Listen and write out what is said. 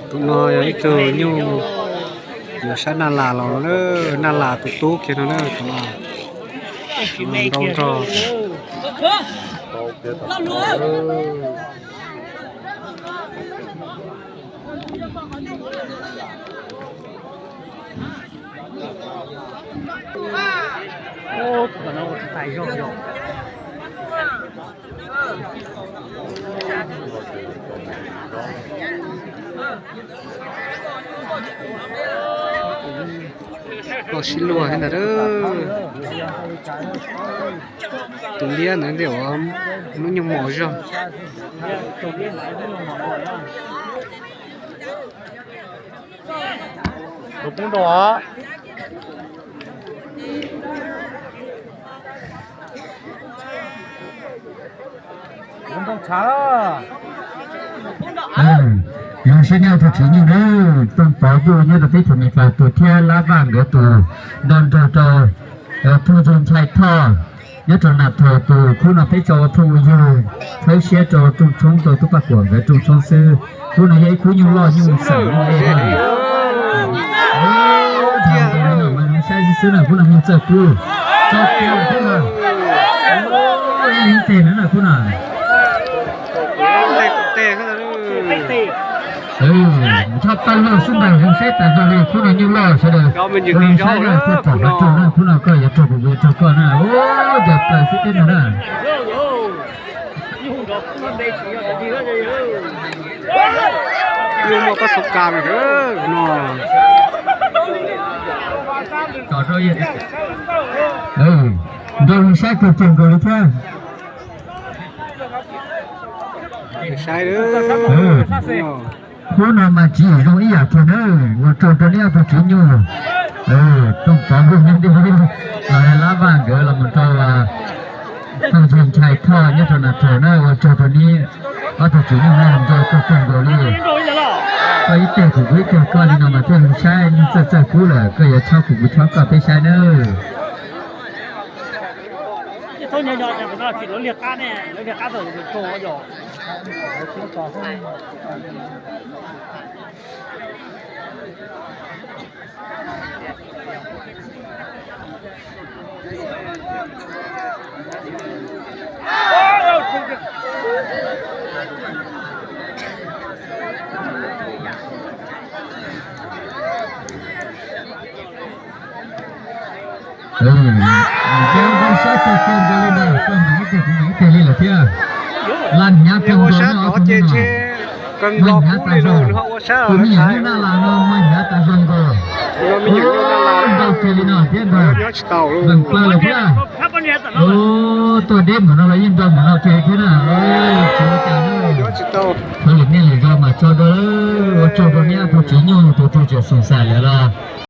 Tus no yog ib tug nyuj yuav sab Naj Las los no na, Naj Las tus tub kiag no na, tus no ntau nrog. Los sib luag thiab ntag. Tus liab ntawd ntiaj ua lub nyuag mos zog. Zoo siab nyob rau tswv nyuj nawb, Tooj Pov Vuj nyob rau teb chaws Amelikas tus thiab Lab Vaj nkawd tus nrog nrog rau Thooj Ntxhais Thoj nyob rau Nas Thos tus. Khub no peb tso ua phooj ua ywg, txhawb siab rau rooj tshoob rau tub Paj Kuam nkawd rooj tshoob xwb. Khub no yog ib khub nyuj loj nyuj xeem nyuj ej na. Saib xwb xwb na, khub no nyuj txawj kub. Tso kiag lawm thiab na. Ib leeg tes na khub no. Tso tag lawm xwb ntag, zoo saib tas zog li khub no nyuj loj sawv daws. Zoo saib na, tuaj tom qhov rooj na, khub no koj yuav raug kuv yuav raug koj na. Ua cas plaws xwb thiab no na. Nyuj muaj pab xov kas no. Nrog saib kawg kawg nkaus li thiab. Khub no mas tswv yim zoo ib yam kiag na, ua tsaug rau nej ob tug tswv nyuj. Tooj Pov Vuj nyob ntiaj teb, Lab Vaj nkawd los mus rau Thooj Ntxhais Thoj nyob rau Nas Thos na, ua tsaug rau nej ob tug tswv nyuj na, nrog kawg kawg nkaus li. Koj ib teg kuv kuv ib teg koj li no mas thiaj zoo saib, nyuj txawj txawj kub lawm, koj yuav chob kuv kuv chob koj peb saib nawb. Saib kawg kawg nkaus li ntag, koj mam ib teg kuv mam ib teg li lawm thiab. Laj hnyav kawg nkaus li no, laj hnyav tas zog. Tus me nyuam nyuj Naj Las no laj hnyav tas zog nkaus. Nrau kiag li no thiab ntag. Zeem plaws lawm thiab. Tuaj deb npaum no los yeej nrau npaum no kiag thiab na. Tsis ua cas na. Thov lwm niaj lwm zaus mam tso dua. Ua tsaug rau nej ob tug tswv nyuj tus twg tseem xoom xaim lawm los